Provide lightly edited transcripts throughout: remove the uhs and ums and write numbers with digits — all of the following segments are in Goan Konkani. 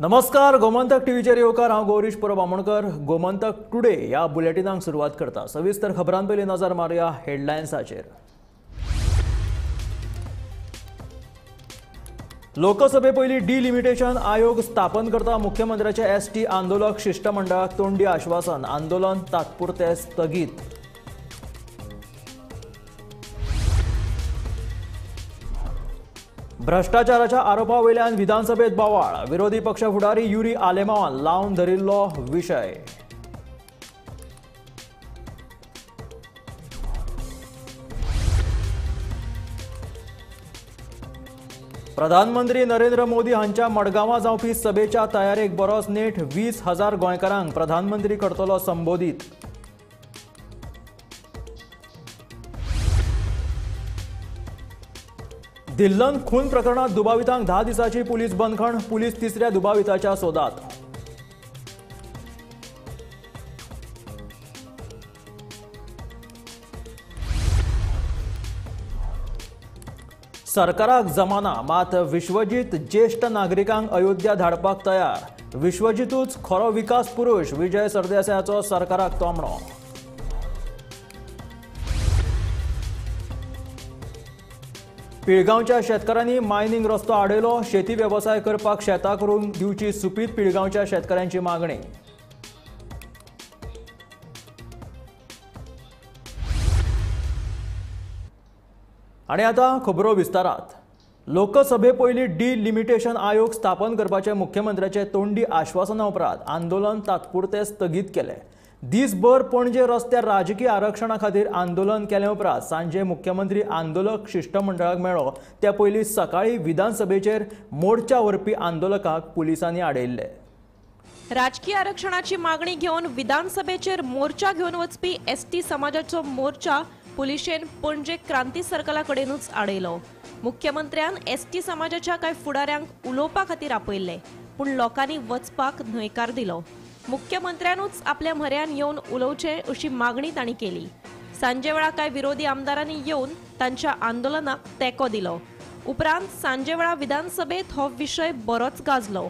नमस्कार, गोमंतक टीव्हीचेर येवकार. हांव गौरीश परब आमोणकर. गोमंतक टुडे ह्या बुलेटिनाक सुरवात करता. सविस्तर खबरां पयलीं नजर मारुया हेडलायन्साचेर. लोकसभे पयलीं डिलिमिटेशन आयोग स्थापन करता मुख्यमंत्र्याचे एसटी आंदोलक शिष्टमंडळाक तोंडी आश्वासन. आंदोलन तात्पुरते स्थगीत. भ्रष्टाचाराच्या आरोपा वयल्यान विधानसभेत बोवाळ. विरोधी पक्ष फुडारी युरी आलेमावान लावन धरिल्लो विशय. प्रधानमंत्री नरेंद्र मोदी हांच्या मडगांवां जावपी सभेच्या तयारेक बरोच नेट. 20,000 गोंयकारांक प्रधानमंत्री करतलो संबोधीत. दिल्लन खून प्रकरणात दुबावितांक 10 दिसांची पुलीस बंदखण. पुलीस तिसऱ्या दुबाविताच्या सोदात. सरकाराक जमाना मात विश्वजीत ज्येष्ठ नागरिकांक अयोध्या धाडपाक तयार. विश्वजीतूच खरो विकास पुरुष. विजय सरदेसायाचो सरकाराक तोमणो. पिळगांवच्या शेतकारांनी मायनिंग रस्तो आडयलो. शेती वेवसाय करपाक शेतां करून दिवची सुपीत पिळगांवच्या शेतकारांची मागणी. आनी आतां खबरो विस्तारात. लोकसभे पयलीं डिलिमिटेशन आयोग स्थापन करपाचे मुख्यमंत्र्याचे तोंडी आश्वासना उपरांत आंदोलन तात्पुरते स्थगीत केलें. दिसभर पणजे रस्त्यार राजकीय आरक्षणा खातीर आंदोलन केले उपरांत सांजे मुख्यमंत्री आंदोलक शिष्टमंडळाक मेळ्ळो. त्या पयलीं सकाळीं विधानसभेचेर मोर्चा व्हरपी आंदोलकांक पुलिसांनी आडयल्ले. राजकीय आरक्षणाची मागणी घेवन विधानसभेचेर मोर्चा घेवन वचपी एसटी समाजाचो मोर्चा पुलिशेन पणजे क्रांती सर्कला कडेनूच आडयलो. मुख्यमंत्र्यान एसटी समाजाच्या कांय फुडाऱ्यांक उलोवपा खातीर आपयल्ले, पूण लोकांनी वचपाक न्हयकार दिलो. मुख्यमंत्र्यानूच आपल्या म्हऱ्यान येवन उलोवचें अशी मागणी तांणी केली. सांजे वेळा कांय विरोधी आमदारांनी येवन तांच्या आंदोलनाक तेंको दिलो. उपरांत सांजे वेळा विधानसभेत हो विशय बरोच गाजलो.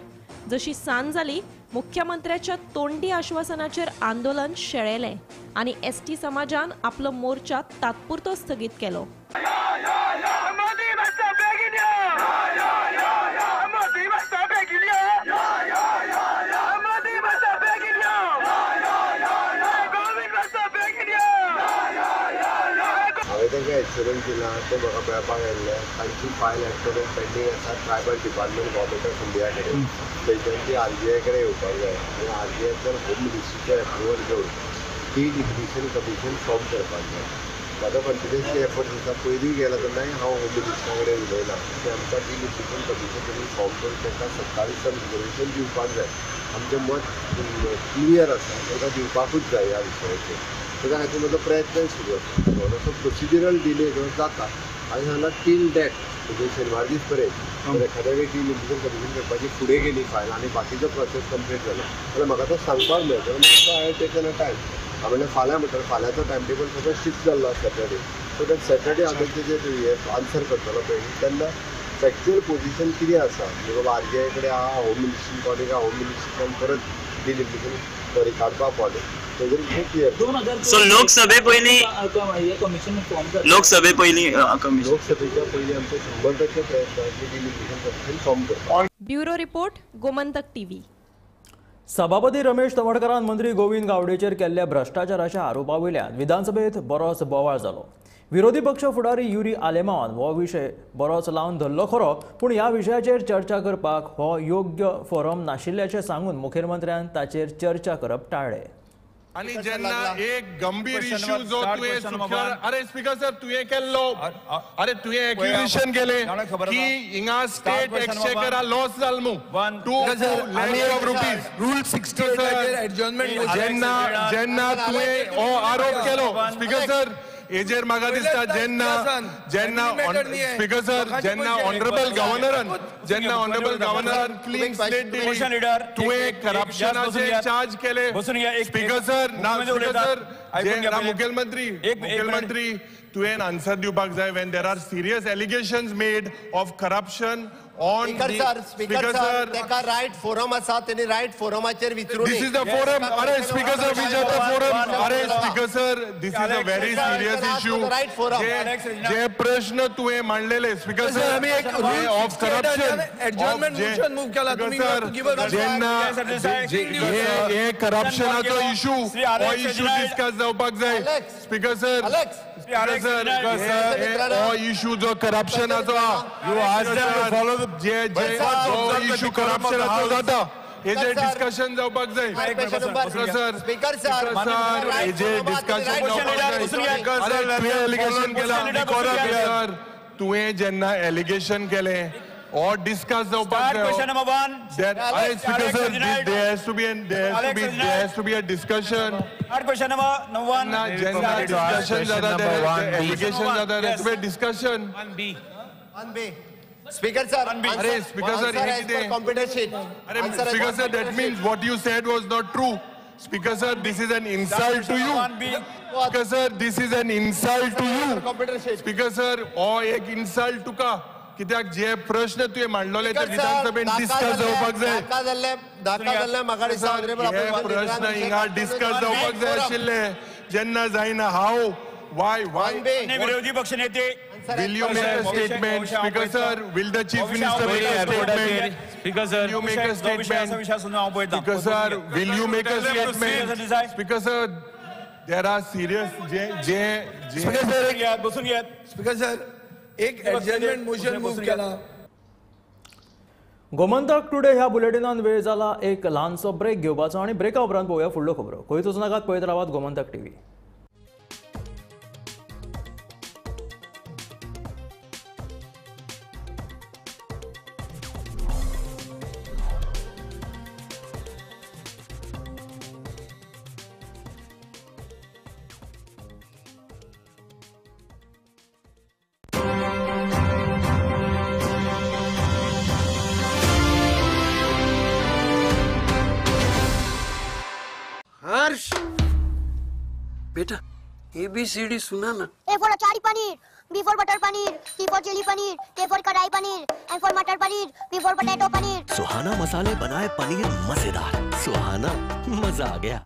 जशी सांज जाली मुख्यमंत्र्याच्या तोंडी आश्वासनाचेर आंदोलन शेळेलें आनी एसटी समाजान आपलो मोर्चा तात्पुरतो स्थगीत केलो. तांकां एश्योरन्स दिलां, ते म्हाका मेळपाक आयिल्ले. तांची फायल एक्चुअली पेंडींग आसा tribal department government of India कडेन. थंयच्यान ती आरजीआय कडेन येवपाक जाय आनी आरजीआयच्यान होम मिनिस्ट्रीचें एप्रुवल घेवन डिलिमिटेशन कमिशन फॉर्म करपाक जाय. म्हाजो कंटिन्युअसली एफर्ट आसा. पयलीं गेला तेन्नाय हांव होम मिनिस्टरा कडेन उलयलां की आमकां डिलिमिटेशन कमिशन तुमी फॉर्म करून तांकां 27 रिजर्वेशन दिवपाक जाय. आमचें मत क्लियर आसा, तांकां दिवपाकूच जाय ह्या विशयाचेर. ताच्या खातीर म्हजो प्रयत्नय सुरू आसा. थोडोसो प्रोसिजरल डिले जो जाता आनी हांगा टील डेट म्हणजे शेनवार दीस पर्यंत एखाद्या वेळी डिलिमिटेशन कमिशन करपाची फुडें गेली फायल आनी बाकीचो प्रोसेस कंप्लीट जालो जाल्यार म्हाका तो सांगपाक मेळटलो. म्हाका हांवें टेकन अ टायम. हांवें म्हणलें फाल्यां म्हणटा फाल्यांचो टायम टेबल सगळो शिफ्ट जाल्लो आसा सॅटर्डे. सो that Saturday हांव तेजेर हे आन्सर करतलो पळय तेन्ना फॅक्च्युअल पोजिशन कितें आसा म्हणजे बाबा आरजीआय कडेन आहा, होम मिनिस्ट्रीन कॉलेज आहा, होम मिनिस्ट्रीन परत डिलिमिटेशन सॉरी काडपाक पावलें. सो लोकसभे पयलीं लोकसभे पयलीं लोकसभेच्या पयलीं आमचे 100% प्रयत्न की डिलिमिटेशन कमिशन फॉर्म करपाक. Bureau report, Gomantak TV. सभापती रमेश तवडकरान मंत्री गोविंद गावडेचेर केल्ल्या भ्रष्टाचाराच्या आरोपा वयल्यान विधानसभेत बरोच बोवाळ जालो. विरोधी पक्ष फुडारी युरी आलेमावान हो विशय बरोच लावन धरलो खरो, पूण ह्या विशयाचेर चर्चा करपाक हो योग्य फोरम नाशिल्ल्याचें सांगून मुखेलमंत्र्यान ताचेर चर्चा करप टाळ्ळें. आनी जेन्ना एक गंभीर इश्यू जो तुवें सुटल्यार, अरे स्पीकर सर तुवें केल्लो, अरे तुवें एक्युजेशन केलें की हिंगा स्टेट एक्सचेकरा लॉस जाल मू 2 lakh of rupees. Rule 68 adjournment. जेन्ना जेन्ना तुवें हो आरोप केलो स्पीकर सर, हेजेर म्हाका दिसता जेन्ना जेन्ना स्पीकर सर जेन्ना ऑनरेबल गव्हर्नरान जेन्ना ऑनरेबल गव्हर्नरान क्लीन स्लेट दिली, तुवें करप्शनाचे चार्ज केले स्पीकर सर. ना स्पीकर सर, ना मुखेलमंत्री, मुखेलमंत्री तुवें आन्सर दिवपाक जाय when there are serious allegations made of corruption On speaker sir तेका रायट फोरम आसा तेणी रायट फोरमाचेर विचारून. This is the forum. अरे speaker sir, which are the forum? अरे speaker sir, this is a very serious issue. जे प्रश्न तुवें मांडलेले स्पीकर सर, आमी एक of corruption adjournment motion move केला, तुम्ही जेन्ना हे करप्शनाचो इशू, हो इशू डिस्कस जावपाक जाय. स्पीकर सर, स्पीकर सर, हो इशू जो करप्शनाचो आहा, जे इशू करप्शनाचो जाता हेजे डिस्कशन जावपाक जाय. सर, स्पीकर सर, हेजे डिस्कशन जावपाक जाय. तुवें एलिगेशन केला, सर, तुवें जेन्ना एलिगेशन केलें or discuss जावपाक जाय. Question number 1. Speaker sir, there has to be there has to be a discussion. Question number 1. ना जेन्ना डिस्कशन जाता, एलिगेशन जाता, there has to be a discussion. 1B. 1B. Speaker sir, अरे स्पीकर सर, हे कितें? Computer sheet. अरे speaker sir, that means what you said was not true. Speaker sir, this is an insult to you. Speaker sir, this is an insult to you. Speaker sir, हो एक इन्सल्ट तुका, कित्याक जे प्रश्न तुवें मांडलेले ते विधानसभेन डिस्कस जावपाक जाय. हे प्रश्न हिंगा डिस्कस जावपाक जाय आशिल्ले, जेन्ना जायना. हाव वाय वाय विरोधी पक्ष नेते Will you make a statement, Speaker sir? Will the Chief Minister make a statement? Speaker sir, will you make a statement? Speaker sir, will you make a statement? Speaker sir, there are serious J J Speaker sir, बसून घेयात. Speaker sir, एक एडजॉर्नमेंट मोशन मूव केला. गोमंतक टुडे ह्या बुलेटिनान वेळ जाला एक ल्हानसो ब्रेक घेवपाचो आनी ब्रेका उपरांत पळोवया फुडल्यो खबरो. खंयच वचूं नाकात, पळयत रावात गोमंतक टीव्ही. बेटा ABCD सुना ना. A for achari paneer, B for butter paneer, C for chilli paneer, K for kadai paneer, M for matar paneer, P for potato paneer. Suhana मसाले बनाए पनीर मजेदार. सुहाना मजा आ Gaya.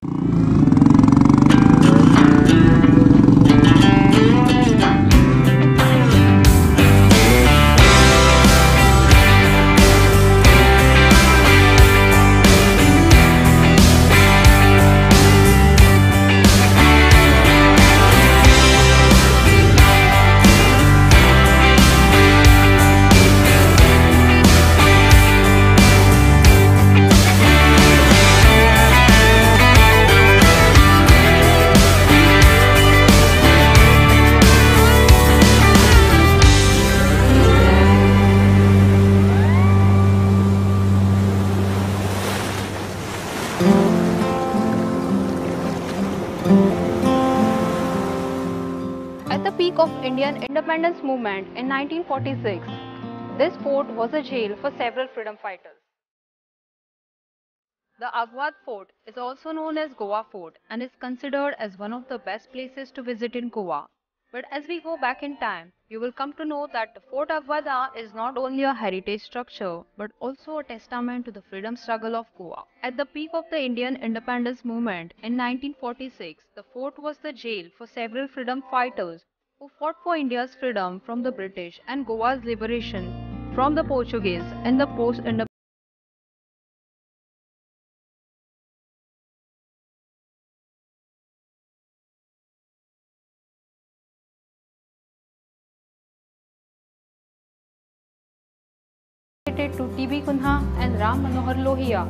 Of Indian independence movement in 1946, this fort was a jail for several freedom fighters. The Aguada Fort is also known as Goa Fort and is considered as one of the best places to visit in Goa. But as we go back in time, you will come to know that the Fort Aguada is not only a heritage structure but also a testament to the freedom struggle of Goa. At the peak of the Indian independence movement in 1946, the fort was the jail for several freedom fighters who fought for India's freedom from the British and Goa's liberation from the Portuguese in the post-independence. To T.B. Cunha and Ram Manohar Lohia,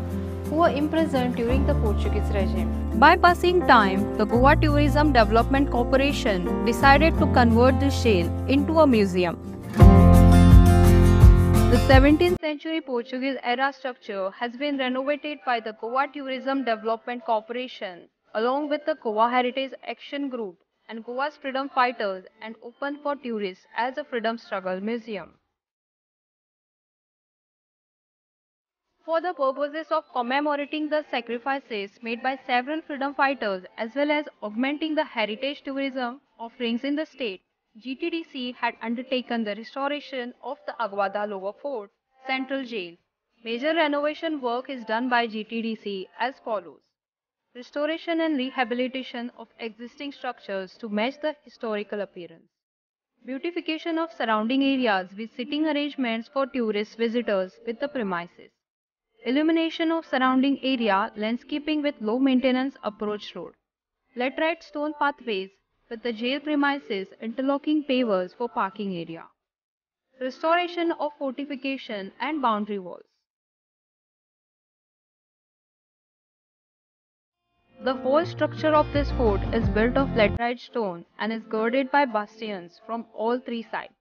who were imprisoned during the Portuguese regime. By passing time, the Goa Tourism Development Corporation decided to convert this jail into a museum. The 17th century Portuguese era structure has been renovated by the Goa Tourism Development Corporation along with the Goa Heritage Action Group and Goa's freedom fighters and opened for tourists as a freedom struggle museum. For the purposes of commemorating the sacrifices made by several freedom fighters as well as augmenting the heritage tourism offerings in the state, GTDC had undertaken the restoration of the Aguada Lower Fort Central Jail. Major renovation work is done by GTDC as follows. Restoration and rehabilitation of existing structures to match the historical appearance. Beautification of surrounding areas with sitting arrangements for tourist visitors with the premises. Illumination of surrounding area, landscaping with low maintenance approach road. Laterite stone pathways with the jail premises, interlocking pavers for parking area. Restoration of fortification and boundary walls. The whole structure of this fort is built of laterite stone and is girded by bastions from all three sides.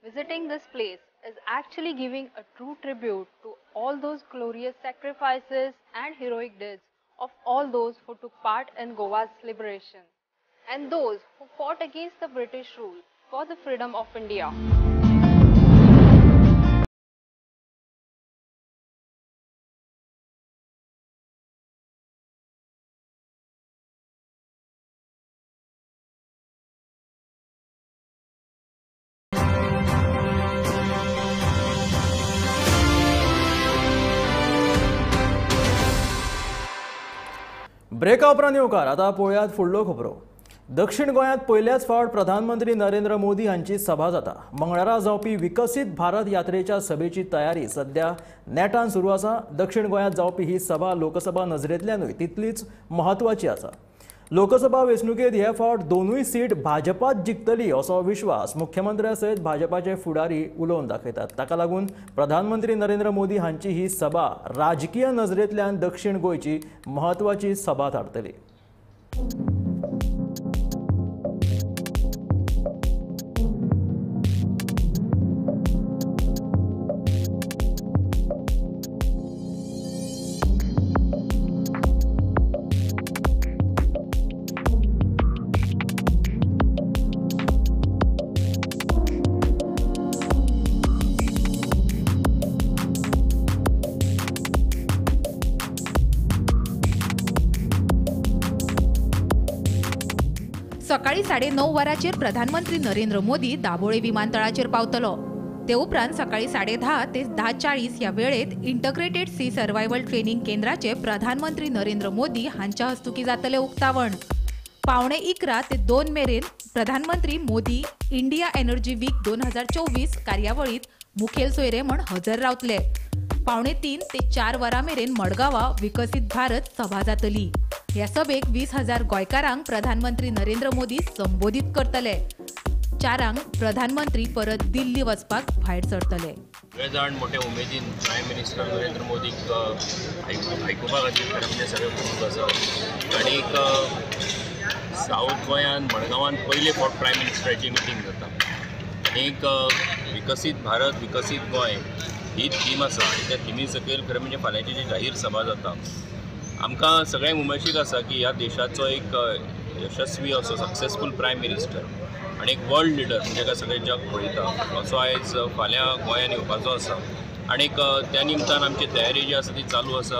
Visiting this place is actually giving a true tribute to all those glorious sacrifices and heroic deeds of all those who took part in Goa's liberation and those who fought against the British rule for the freedom of India. ब्रेका उपरांत येवकार. आतां पळोवयात फुडलो खबरो. दक्षिण गोंयांत पयल्याच फावट प्रधानमंत्री नरेंद्र मोदी हांची सभा जाता. मंगळारा जावपी विकसीत भारत यात्रेच्या सभेची तयारी सध्या नेटान सुरू आसा. दक्षिण गोंयांत जावपी ही सभा लोकसभा नजरेंतल्यानूय तितलीच म्हत्वाची आसा. लोकसभा वेंचणुकेंत हे फावट दोनूय सीट भाजपाच जिखतली असो विश्वास मुख्यमंत्र्या सयत भाजपाचे फुडारी उलोवन दाखयतात. ताका लागून प्रधानमंत्री नरेंद्र मोदी हांची ही सभा राजकीय नजरेंतल्यान दक्षिण गोंयची म्हत्वाची सभा थारतली. सकाळी 9:30 वरांचेर प्रधानमंत्री नरेंद्र मोदी दाबोळे विमानतळाचेर पावतलो. ते उपरांत सकाळी 10:30 ते 10:40 ह्या वेळेत इंटग्रेटेड सी सर्वायवल ट्रेनिंग केंद्राचे प्रधानमंत्री नरेंद्र मोदी हांच्या हस्तुकी जातले उक्तावण. 10:45 ते 2 मेरेन प्रधानमंत्री मोदी इंडिया एनर्जी वीक 2024 कार्यावळीत मुखेल सोयरे म्हण हजर रावतले. 2:45 ते 4 वरां मेरेन मडगांवा विकसीत भारत सभा जातली. ह्या सभेक 20,000 गोंयकारांक प्रधानमंत्री नरेंद्र मोदी संबोधीत करतले. 4 प्रधानमंत्री परत दिल्ली वचपाक भायर सरतले. सगळे जाण मोठे उमेदीन प्रायम मिनिस्टर नरेंद्र मोदीक आयकुपा खातीर खरें म्हणजे सगळे उत्सूक आसा. आनीक सावथ गोंयान मडगांवान पयले फावट प्रायम मिनिस्टराची मिटींग जाता. आनीक विकसीत भारत विकसीत गोंय ही थीम आसा आनी त्या थिमी सकयल खरें म्हणजे फाल्यांची जी जाहीर सभा जाता. आमकां सगळ्यांक उमळशीक आसा की ह्या देशाचो एक यशस्वी असो सक्सेसफूल प्रायम मिनिस्टर आनी एक वर्ल्ड लिडर म्हणजे काय सगळें जग पळयता असो आयज फाल्यां गोंयांत येवपाचो आसा. आनीक त्या निमतान आमची तयारी जी आसा ती चालू आसा.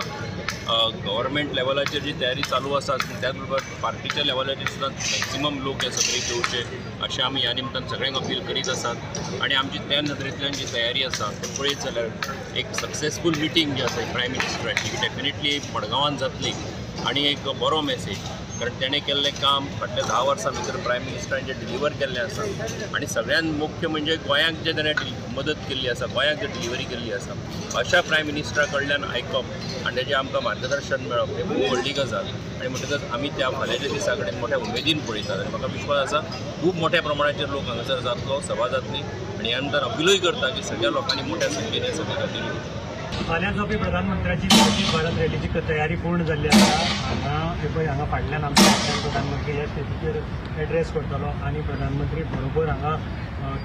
गव्हर्मेंट लेवलाचेर जी तयारी चालू आसा त्याच बरोबर पार्टीच्या लेवलाचेर सुद्दां मॅक्सिमम लोक हे सगळे येवचे अशें आमी ह्या निमतान सगळ्यांक अपील करीत आसात. आनी आमची त्या नदरेंतल्यान जी तयारी आसा ते पळयत जाल्यार एक सक्सेसफूल मिटींग जी आसा प्रायम मिनिस्टराची ही डेफिनेटली मडगांवान जातली आनी एक बरो मॅसेज, कारण तेणें केल्लें काम फाटल्या 10 वर्सां भितर प्रायम मिनिस्टरान जें डिलिव्हर केल्लें आसा आनी सगळ्यांत मुख्य म्हणजे गोंयांक जें तेणें मदत केल्ली आसा, गोंयांक जें डिलिव्हरी केल्ली आसा, अशा प्रायम मिनिस्टरा कडल्यान आयकप आनी तेजें आमकां मार्गदर्शन मेळप हें खूब व्हडली गजाल. आनी म्हणटकच आमी त्या फाल्यांच्या दिसा कडेन मोठ्या उमेदीन पळयतात आनी म्हाका विश्वास आसा खूब मोठ्या प्रमाणाचेर लोक हांगासर जातलो, सभा जातली आनी ह्या नंतर अपिलूय करता की सगळ्या लोकांनी मोठ्या संख्येन ह्या सभे खातीर येवचें. फाल्यां जावपी प्रधानमंत्र्याची विकसीत भारत रॅलीची तयारी पूर्ण जाल्ली आसा. हांगा हे पळय हांगा फाटल्यान आमच्या प्रधानमंत्री ह्या स्टेजीचेर एड्रेस करतलो आनी प्रधानमंत्री बरोबर हांगा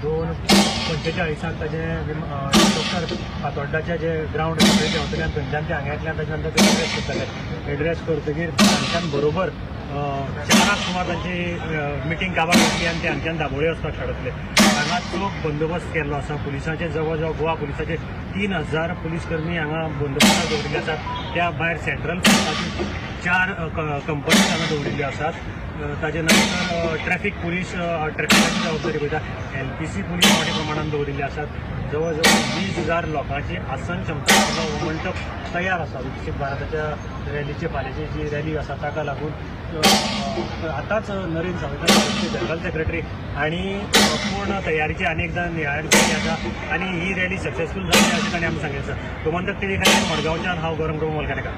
2:45 ताजें हेलिकॉप्टर फातोड्डाचें जे ग्रावंड आसा थंय देंवतलें आनी थंयच्यान ते हांगा येतले आनी ताच्या नंतर ते एड्रेस करतले. एड्रेस करतकीर हांगच्यान बरोबर 4 सुमार तांची मिटींग काबार जातली आनी ते हांगच्यान दाबोळे वचपाक शकतले. हांगा चोख बंदोबस्त केल्लो आसा. पुलिसांचे जवळ जवळ गोवा पुलिसाचे 3000 पुलीस कर्मी हांगा बंदोबस्ताक दवरिल्ले आसात. त्या भायर सेंट्रल फोर्साचे 4 कंपनी हांगा दवरिल्ल्यो आसात. ताजे नंतर ट्रॅफिक पुलीस ट्रॅफिकाची जबाबदारी पळयता. LPC police मोठ्या प्रमाणात दवरिल्ले आसात. जवळ जवळ 20,000 लोकांची आसन क्षमता हो मंडप तयार आसा. विकसीत भारताच्या रॅलीचे फाल्यांची जी रॅली आसा ताका लागून आतांच नरेंद्र सावयकर जनरल सेक्रेटरी आनी पूर्ण तयारीची आनी एकदां नियाळ केल्ली आसा आनी ही रॅली सक्सेसफूल जाली अशें तांणी आमकां सांगिल्लें आसा. गोमंतक टीव्ही खातीर मडगांवच्यान हांव गौरंग प्रभू मोलकानेकर.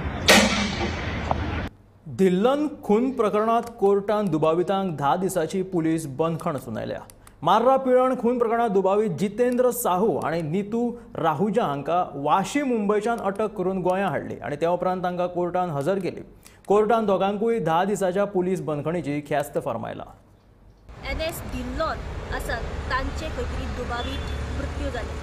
धिल्लन खून प्रकरणात कोर्टान दुबावितांक 10 दिसांची पुलीस बंदखण सुनायल्या. मार्रा पिळण खून प्रकरणात दुबावीत जितेंद्र साहू आनी नीतू राहुजा हांकां वाशी मुंबयच्यान अटक करून गोंया हाडली आनी त्या उपरांत तांकां कोर्टान हजर केली. कोर्टान दोगांकूय 10 दिसांच्या पुलीस बंदखणीची ख्यास्त फर्मायला. NS Dhillon आसात तांचे खंय तरी दुबावीत मृत्यू जाले.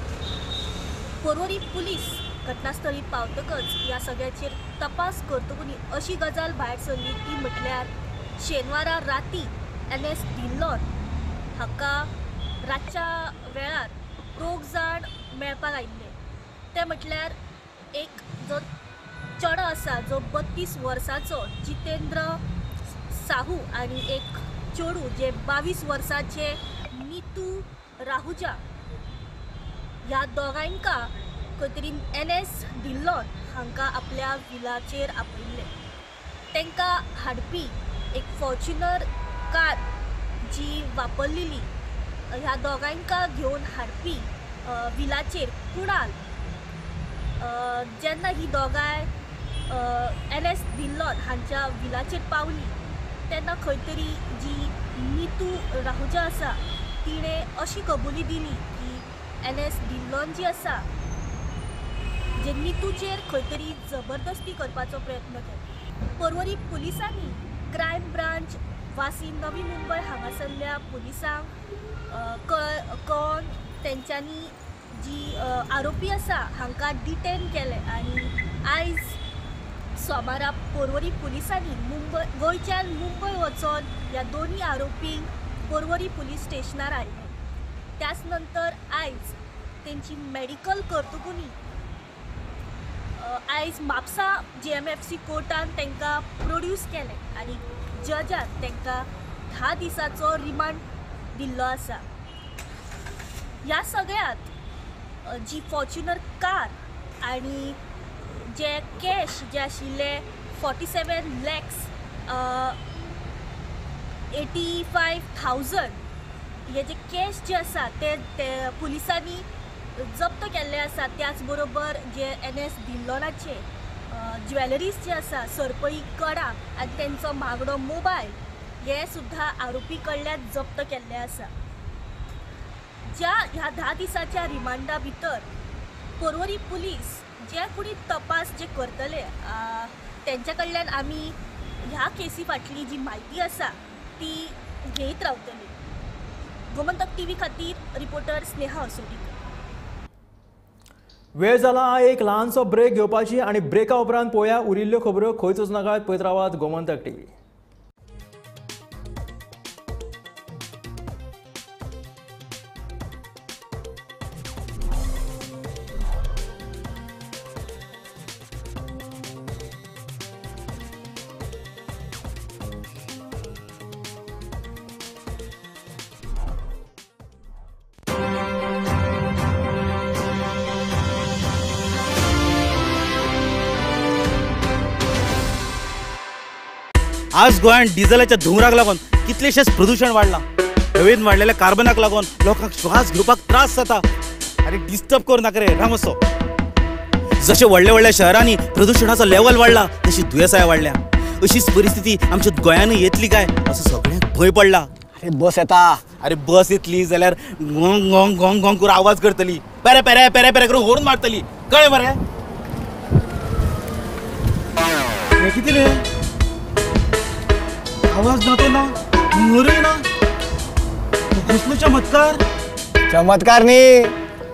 पर्वरी पुलीस घटनास्थळी पावतकच ह्या सगळ्याचेर तपास करतकूच अशी गजाल भायर सरली ती म्हटल्यार शेनवारा राती NS Dhillon हाका रातच्या वेळार 2 जाण मेळपाक आयिल्ले. ते म्हटल्यार एक जो चेडो आसा जो 32 वर्सांचो जितेंद्र साहू आनी एक चेडूं जे 22 वर्सांचे नीतू राहुजा. ह्या दोगांयका खंय तरी NS Dhillon हांकां आपल्या विलाचेर आपयिल्ले. तांकां हाडपी एक फॉर्च्युनर कार जी वापरलेली ह्या दोगांयका घेवन हाडपी विलाचेर कुणाल जेन्ना ही दोगांय NS Dhillon हांच्या विलाचेर पावली तेन्ना खंय तरी जी नीतू राहुजा आसा तिणें अशी कबुली दिली की NS Dhillon जी आसा जे नीतूचेर खंय तरी जबरदस्ती करपाचो प्रयत्न केलो. पर्वरी पुलिसांनी क्रायम ब्रांच वासी नवी मुंबय हांगासरल्या पुलिसांक कळोवन तेंच्यांनी जी आरोपी आसा हांकां डिटेन केले आनी आयज सोमारा पर्वरी पुलिसांनी मुंबय गोंयच्यान मुंबय वचोन ह्या दोनूय आरोपींक पर्वरी पुलीस स्टेशनार हाडले. त्याच नंतर आयज तेंची मेडिकल करतकूनी आयज म्हापसा JMFC कोर्टान तांकां प्रोड्यूस केलें आनी जजान तांकां 10 दिसांचो रिमांड दिल्लो आसा. ह्या सगळ्यांत जी फॉर्च्युनर कार आनी जे कॅश जे आशिल्ले 47,85,000 हे जे कॅश जे आसा ते पुलिसांनी जप्त केल्ले आसा. त्याच बरोबर जे NS धिल्लोनाचे ज्वेलरीज जे आसा सरपळी कडा आनी तेंचो मागडो मोबायल हे सुद्दां आरोपी कडल्यान जप्त केल्ले आसा. ज्या ह्या 10 दिसाच्या रिमांडा भितर पर्वरी पुलीस जे कोणी तपास जे करतले तेंच्या कडल्यान आमी ह्या केसी फाटली जी म्हायती आसा ती घेयत रावतली. गोमंतक टीव्ही खातीर रिपोर्टर स्नेहा असोडीकर. वेळ जाला एक ल्हानसो ब्रेक घेवपाची आनी ब्रेका उपरांत पळोवया उरिल्ल्यो खबरो. खंयच वचनाकात, पळयत रावात गोमंतक टीव्ही. आज गोंयांत डिझलाच्या धुंवराक लागून कितलेशेच प्रदूषण वाडलां. हवेन वाडलेल्या कार्बनाक लागून लोकांक श्वास घेवपाक त्रास जाता. अरे डिस्टर्ब करूं नाका रे रामसो. जशें व्हडल्या व्हडल्या शहरांनी प्रदूषणाचो लेवल वाडला तशी दुयेंसाय वाडल्या. अशीच परिस्थिती आमच्या गोंयानूय येतली काय असो सगळ्यांक भंय पडला. अरे बस येता, अरे बस येतली जाल्यार गोंग गोंग गोंग गोंग करून आवाज करतली, पेरे पेरे पेरे पेरे करून होर्न मारतली, कळ्ळें मरे? हें कितें रे, आवाज ना तो ना, हुंगरूय ना, कसलो चमत्कार? चमत्कार न्ही,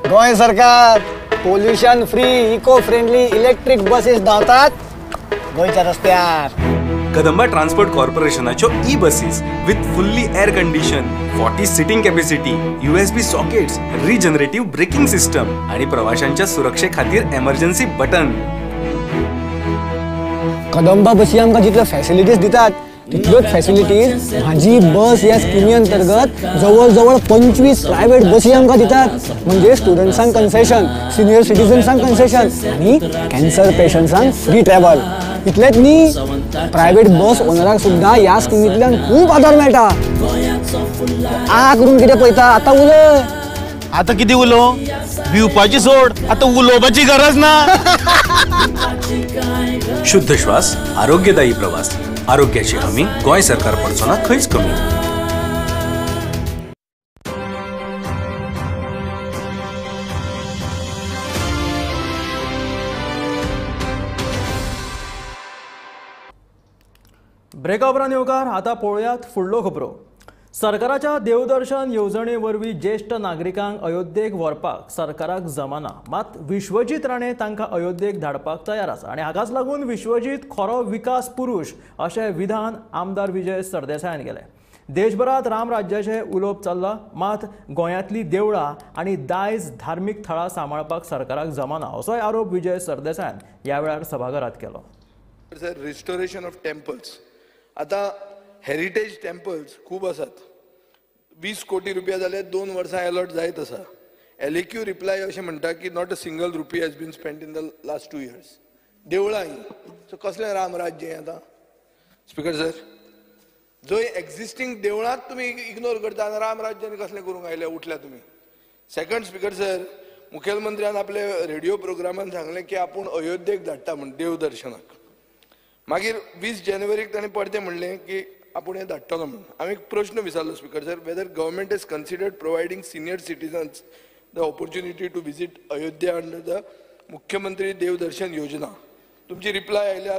गोंय सरकार pollution free eco friendly electric buses धांवतात गोंयच्या रस्त्यार. कदंबा ट्रान्सपोर्ट कॉर्पोरेशनाच्यो E buses with fully air condition, 40 seating capacity, USB sockets, regenerative braking system आणि प्रवाशांच्या सुरक्षे खातीर एमर्जन्सी बटन. कदंबा बसी आमकां जितल्यो फॅसिलिटीज दितात तितल्योच फॅसिलिटीज म्हाजी बस ह्या स्किमी अंतर्गत जवळ जवळ 25 प्रायव्हेट बसी आमकां दितात. म्हणजे स्टुडंट्सांक कन्सेशन, सिनियर सिटीजन्सांक कन्सेशन आनी कॅन्सर पेशंट्सांक फ्री ट्रॅव्हल. इतलेंच न्ही, प्रायव्हेट बस ओनराक सुद्दां ह्या स्किमींतल्यान खूब आदार मेळटा. आ करून कितें पळयता आतां उलय. आतां कितें उलोवं? भिवपाची सोड, आतां उलोवपाची गरज ना. शुद्ध श्वास, आरोग्यदायी प्रवास, आरोग्याची हमी गोंय सरकार पडचो ना खंयच कमी. ब्रेका उपरांत येवकार. आतां पळोवयात फुडलो खबरो. सरकाराच्या देवदर्शन येवजणे वरवीं ज्येश्ठ नागरिकांक अयोध्येक व्हरपाक सरकाराक जमाना, मात विश्वजीत राणे तांकां अयोध्येक धाडपाक तयार आसा आनी हाकाच लागून विश्वजीत खरो विकास पुरूश अशें विधान आमदार विजय सरदेसायान केलें. देशभरांत रामराज्याचें उलोवप चल्लां, मात गोंयांतलीं देवळां आनी दायज धार्मीक थळां सांबाळपाक सरकाराक जमाना असोय आरोप विजय सरदेसायान ह्या वेळार सभाघरांत केलो. सर, रिस्टोरेशन ऑफ टेम्पल्स, आतां हेरिटेज टेम्पल्स खूब आसात. 20 कोटी रुपया जाल्यार 2 वर्सां अलॉट जायत आसा. LAQ reply अशें म्हणटा की not a single rupee has been spent in the last 2 years. देवळां ही सो कसलें रामराज्य हें आतां? स्पिकर सर, जंय एक्झिस्टींग देवळांत तुमी इग्नोर करता आनी रामराज्य आनी कसलें करूंक आयले उठल्या तुमी. सेकंड स्पिकर सर, मुखेलमंत्र्यान आपले रेडिओ प्रोग्रामान सांगलें की आपूण अयोध्येक धाडटा म्हूण देवदर्शनाक. मागीर 20 जानेवारीक ताणें परतें म्हणलें की आपूण हें धाडटलो म्हणून. हांवें एक प्रश्न विचारलो speaker sir, whether government is considered providing senior citizens the opportunity to visit Ayodhya under the Mukhyamantri Devdarshan Yojana. तुमची रिप्लाय आयल्या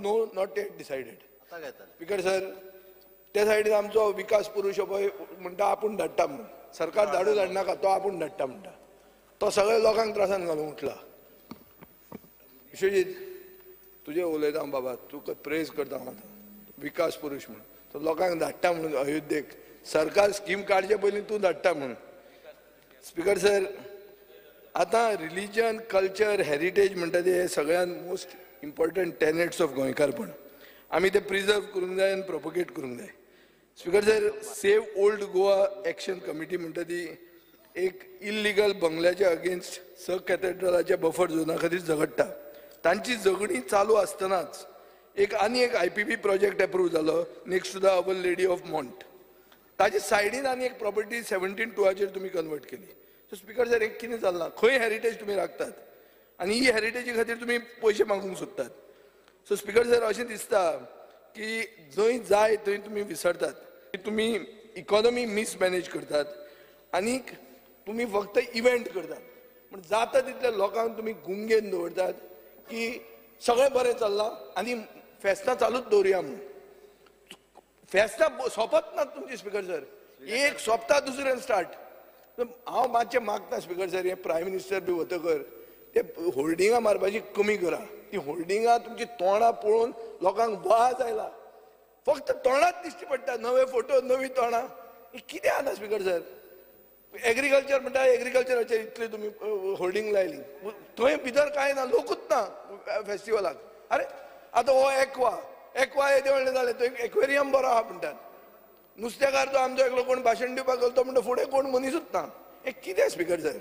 no, not yet decided. Speaker sir, त्या सायडीन आमचो विकास पुरूश पळय म्हणटा आपूण धाडटा म्हणून. सरकार धाडू धाडनाका, तो आपूण धाडटा म्हणटा. तो सगळ्या लोकांक त्रासान घालूंक उठला. विश्वजीत, तुजें उलयता हांव बाबा, तुका प्रेज करता हांव आतां, विकास पुरूश म्हणून. तो लोकांक धाडटा म्हणून अयोध्येक, सरकार स्कीम काडचे पयलीं तूं धाडटा म्हणून. स्पिकर सर, आतां रिलीजन, कल्चर, हेरिटेज म्हणटा ते हे सगळ्यांत मोस्ट इम्पॉर्टंट टेनेट्स ऑफ गोंयकारपण. आमी ते प्रिजर्व करूंक जाय आनी प्रोपोगेट करूंक जाय. Speaker sir, save old Goa action committee म्हणटा ती एक इल्लिगल बंगल्याच्या अगेन्स्ट स कॅथेड्रलाच्या बफर झोना खातीर झगडटा. तांची झगडीं चालू आसतनाच एक आनी एक IPP project approve जालो next to the our lady of Mont. ताजे सायडीन आनी एक प्रॉपर्टी 17(2) तुमी कन्वर्ट केली. सो स्पिकर सर, एक कितें चल्लां? खंय हेरिटेज तुमी राखतात आनी ही हेरिटेजी खातीर तुमी पयशे मागूंक सोदतात. सो स्पिकर सर, अशें दिसता की जंय जाय थंय तुमी विसरतात, तुमी इकॉनॉमी मिसमॅनेज करतात आनी तुमी फक्त इव्हेंट करतात. पूण जाता तितल्या लोकांक तुमी गुंगेन दवरतात की सगळें बरें चल्लां आनी फेस्तां चालूच दवरुया म्हणून. फेस्तां सोंपत नात तुमची स्पिकर सर, एक सोंपता दुसरें स्टार्ट. हांव मातशें मागता स्पिकर सर, हें प्रायम मिनिस्टर बी वतकर ते होल्डिंगां मारपाची कमी करा. ती होल्डिंगां तुमची तोंडां पळोवन लोकांक वाज आयला. फक्त तोंडांत दिश्टी पडटा, नवे फोटो, नवी तोंडां. कितें आसा स्पिकर सर? एग्रीकल्चर म्हणटा, एग्रीकल्चराचेर इतली तुमी होल्डिंग लायली, थंय भितर कांय ना, लोकूच ना फेस्टिवलाक. अरे आतां हो एक्वा, एक्वा येदें व्हडलें जालें, थंय एक्वेरियम बरो आहा म्हणटात. नुस्तेकार तो आमचो एकलो कोण भाशण दिवपाक गेलो, तो म्हणटा फुडें कोण मनीसूच ना. हें कितें स्पिकर सर?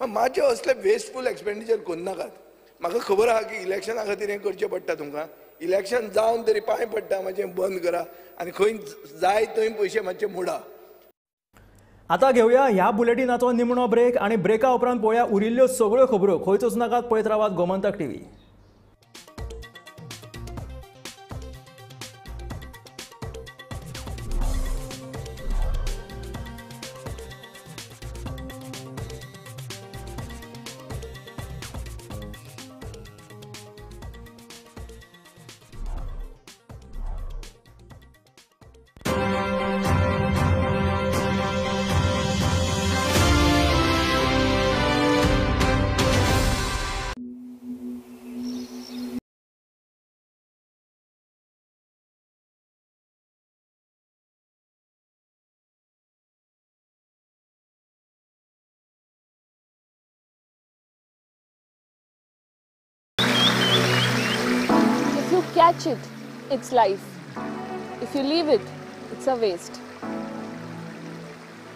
मातशें असले वेस्टफूल एक्सपेंडिचर करनाकात. म्हाका खबर आहा की इलेक्शना खातीर हें करचें पडटा तुमकां. इलेक्शन जावन तरी पांय पडटा, मातशें बंद करा आनी खंय जाय थंय पयशे मातशे मोडा. आतां घेवया ह्या बुलेटिनाचो निमणो ब्रेक आनी ब्रेका उपरांत पळोवया उरिल्ल्यो सगळ्यो खबरो. खंयच वचनाकात, पळयत रावात Gomantak TV. catch it, it's life. If you leave it, it's a waste.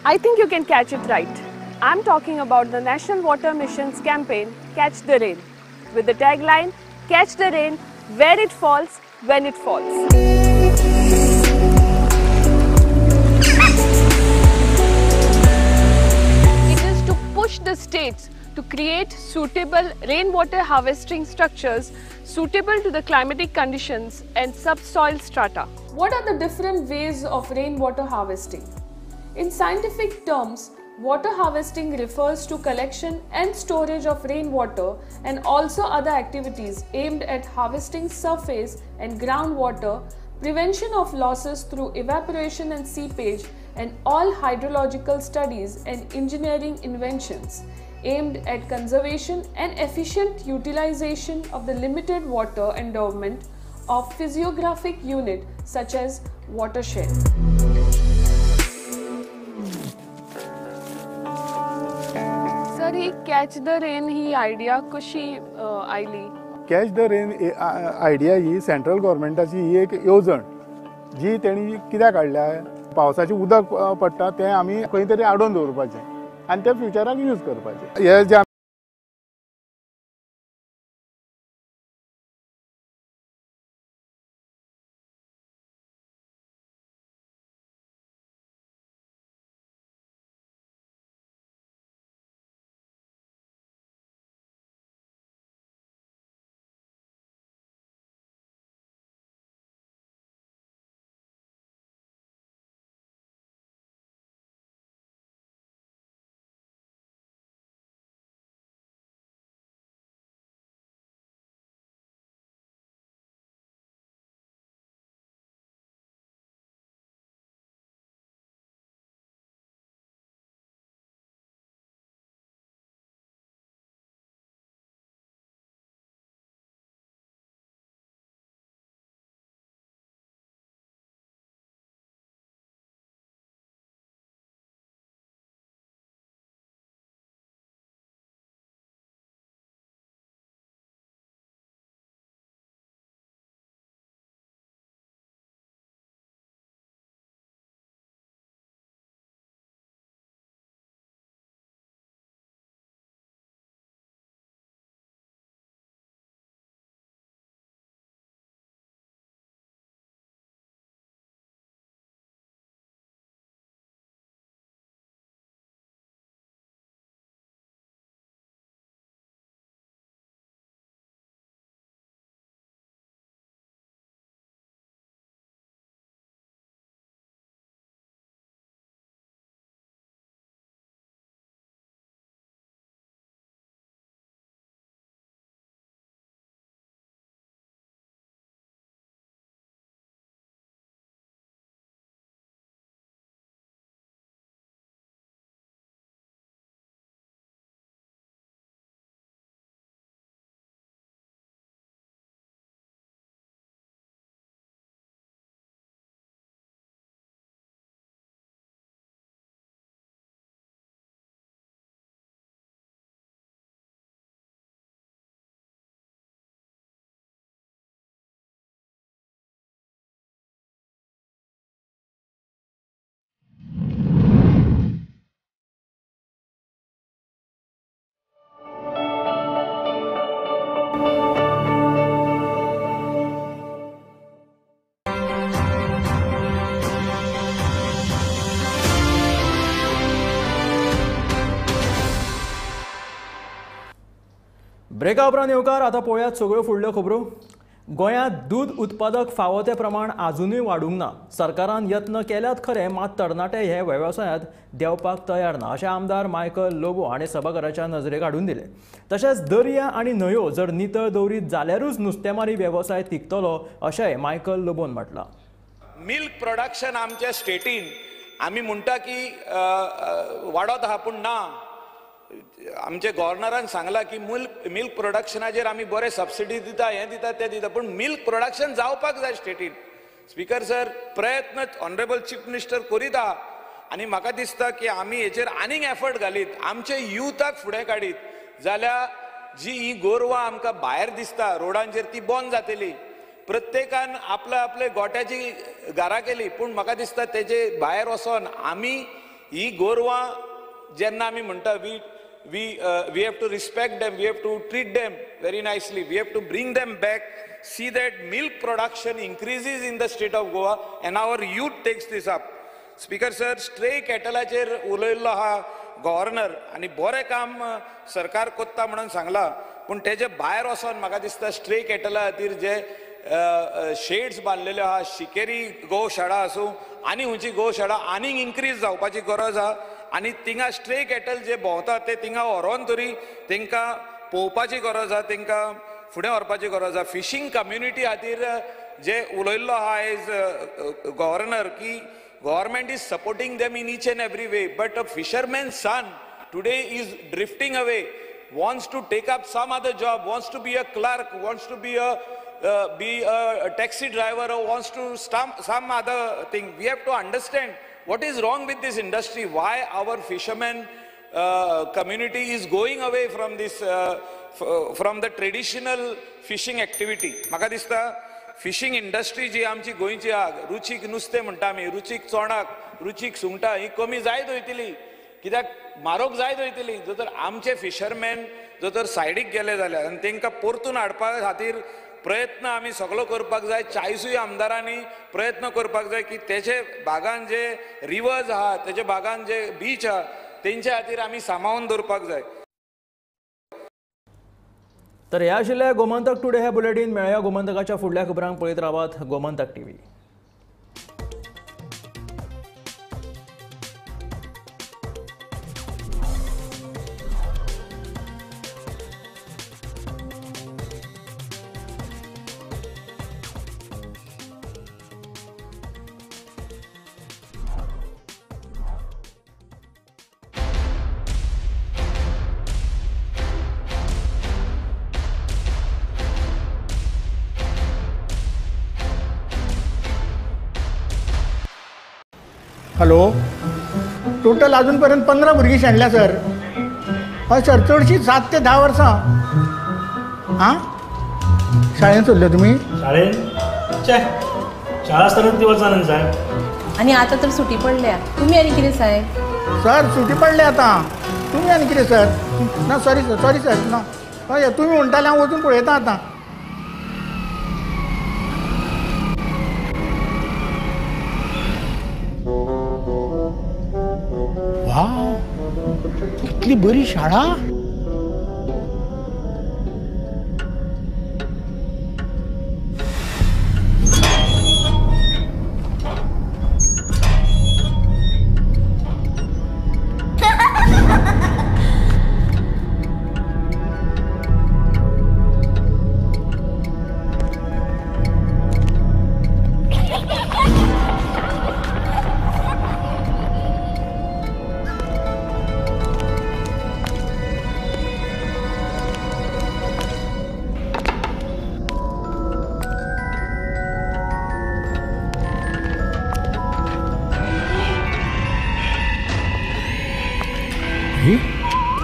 I think you can catch it right. I'm talking about the National Water Mission's campaign, Catch the Rain, with the tagline, Catch the Rain, where it falls, when it falls. It is to push the states to create suitable rainwater harvesting structures suitable to the climatic conditions and subsoil strata. What are the different ways of rainwater harvesting? In scientific terms, water harvesting refers to collection and storage of rainwater and also other activities aimed at harvesting surface and groundwater, prevention of losses through evaporation and seepage, and all hydrological studies and engineering inventions aimed at conservation and efficient utilization of the limited water endowment of physiographic unit such as watershed. Sir, he catch the rain he idea कशी आयली? Catch the rain idea he central गव्हर्मेंटाची ही एक येवजण जी तेणी कित्याक काडल्या, पावसाचें उदक पडटा तें आमी खंय तरी आडोवन दवरपाचें आनी ते फ्युचराक यूज करपाचें. हे जे ब्रेका उपरांत येवकार. आतां पळोवयात सगळ्यो फुडल्यो खबरो. गोंयांत दूद उत्पादक फावो ते प्रमाण आजुनूय वाडूंक ना. सरकारान यत्न केल्यात खरे, मात तरणाटे हे वेवसायांत देंवपाक तयार ना अशें आमदार मायकल लोबो हाणें सभाघराच्या नजरेक हाडून दिलें. तशेंच दर्या आनी न्हंयो जर नितळ दवरीत जाल्यारूच नुस्तेमारी वेवसाय तिगतलो अशेंय मायकल लोबोन म्हटलां. मिल्क प्रोडक्शन आमच्या स्टेटीन आमी म्हणटा की वाडत आहा, पूण ना. आमचे गव्हर्नरान सांगला की मिल्क प्रोडक्शनाचेर आमी बरे सबसिडी दिता, हें दिता, तें दिता, पूण मिल्क प्रोडक्शन जावपाक जाय स्टेटीन. स्पीकर सर, प्रयत्न ऑनरेबल चीफ मिनिस्टर करीत आहा आनी म्हाका दिसता की आमी हेचेर आनीक एफर्ट घालीत, आमचे युथाक फुडें काडीत जाल्यार जी ही गोरवां आमकां भायर दिसता रोडांचेर ती बंद जातली. प्रत्येकान आपले आपले गोट्याची घरां केली, पूण म्हाका दिसता तेजे भायर वचोन आमी ही गोरवां जेन्ना आमी म्हणटा we we have to respect them, we have to treat them very nicely, we have to bring them back, see that milk production increases in the state of Goa and our youth takes this up. Speaker sir, stray कॅटलाचेर उलयल्लो आहा गव्हर्नर आनी बरें काम सरकार कोत्ता म्हणून सांगलां, पूण तेजे भायर वचोन म्हाका दिसता स्ट्रे कॅटला खातीर जे शेड्स बांदलेल्यो आहा, शिकेरी गोशाळा आसूं आनी खंयची गोशाळा आनीक इन्क्रीज जावपाची गरज आहा आनी थिंगा स्ट्रे कॅटल जे भोंवता ते थिंगा व्हरोन तरी तांकां पळोवपाची गरज आहा, तांकां फुडें व्हरपाची गरज आहा. फिशींग कम्युनिटी खातीर जे उलयल्लो आहा एज गव्हर्नर की government is supporting them in each and every way, but a fisherman's son today is drifting away, wants to take up some other job, wants to be a clerk, wants to be a taxi driver, or wants to some other thing. We have to understand what is wrong with this industry, why our fishermen community is going away from this, from the traditional fishing activity. Maka dista fishing industry जी आमची गोंयची आहा, रुचीक नुस्तें म्हणटा आमी, रुचीक चोणाक, रुचीक सुंगटां ही कमी जायत वयतली, कित्याक म्हारग जायत वयतली जर तर आमचे फिशरमॅन जर तर सायडीक गेले जाल्यार, आनी तांकां परतून हाडपा खातीर प्रयत्न आमी सगळो करपाक जाय. 40 आमदारांनी प्रयत्न करपाक जाय की तेजे भागान जे रिवर्स आहा, तेजे भागान जे बीच आहा, तेंच्या खातीर आमी सांबाळून दवरपाक जाय. तर ह्या आशिल्लें गोमंतक टुडे हे बुलेटीन. मेळया गोमंतकाच्या फुडल्या खबरांक. पळयत रावात गोमंतक टीव्ही. हॅलो, टोटल अजूनपर्यंत 15 भुरगीं शेणल्या सर. हय सर, चडशीं 7 ते 10 वर्सां. आं, शाळेंत सोडल्यो तुमी? शाळेंत छे, शाळा आसतना ती वचना साहेब. आनी आतां तर सुटी पडल्या, तुमी आनी कितें साहेब? सर सुटी पडल्या आतां, तुमी आनी कितें सर? ना सॉरी सर, सॉरी सर, ना हय तुमी म्हणटाले हांव वचून पळयता आतां. कितली बरी शाळा.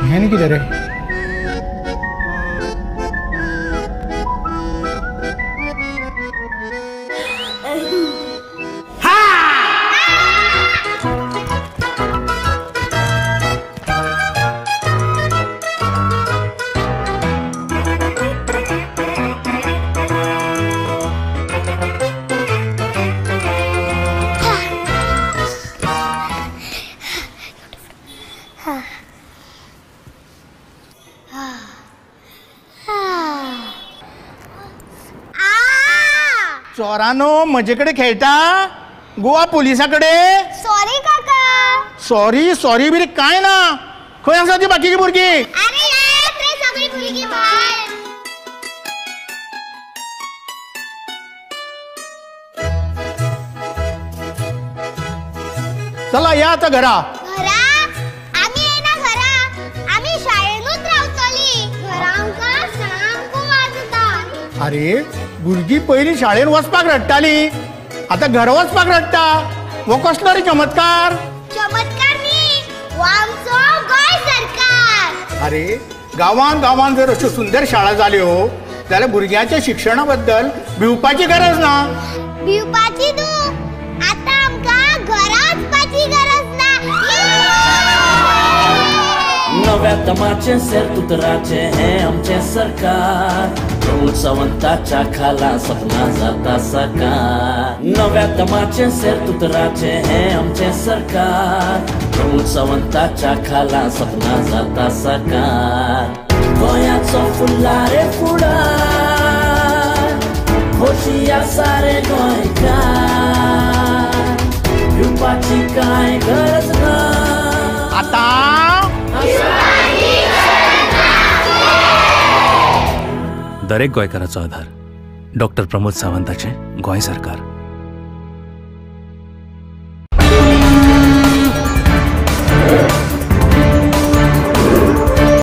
हें कितें रे? चोरानो म्हजे कडेन खेळटा गोवा पुलिसा कडेन. सॉरी काका. सॉरी सॉरी बी काय ना. खंय आसा ती बाकीची भुरगीं? अरे येत रे सगळी भुरगीं भायर. चला या आता घरा. घरा? आमी येना घरा, आमी शाळेनूच रावतली. घरा आमकां सामको वाजता. अरे भुरगीं पयलीं शाळेन वचपाक रडटाली, आतां घरा वचपाक रडटा. हो कसलो रे चमत्कार? चमत्कार न्ही, हो आमचो गोंय सरकार. अरे गांवान गांवान जर अश्यो सुंदर शाळा जाल्यो जाल्यार भुरग्यांच्या शिक्षणा बद्दल भिवपाची गरज ना. भिवपाची न्हू, आतां आमकां घरा वचपाची गरज ना. नव्या दमाचें सेर्तुतराचें हें आमचें सरकार, प्रमोद सावंताच्या खाला सपना जाता साकार. नव्या दमाचें सेर्तुतराचें हें आमचें सरकार, प्रमोद सावंताच्या खाला सपना जाता साकार. गोंयाचो फुडला रे फुडार, खोशी आसा रे गोंयकार, भिवपाची कांय गरज ना आतां. दरेक गोंयकाराचो आधार डॉक्टर प्रमोद सावंताचें गोंय सरकार.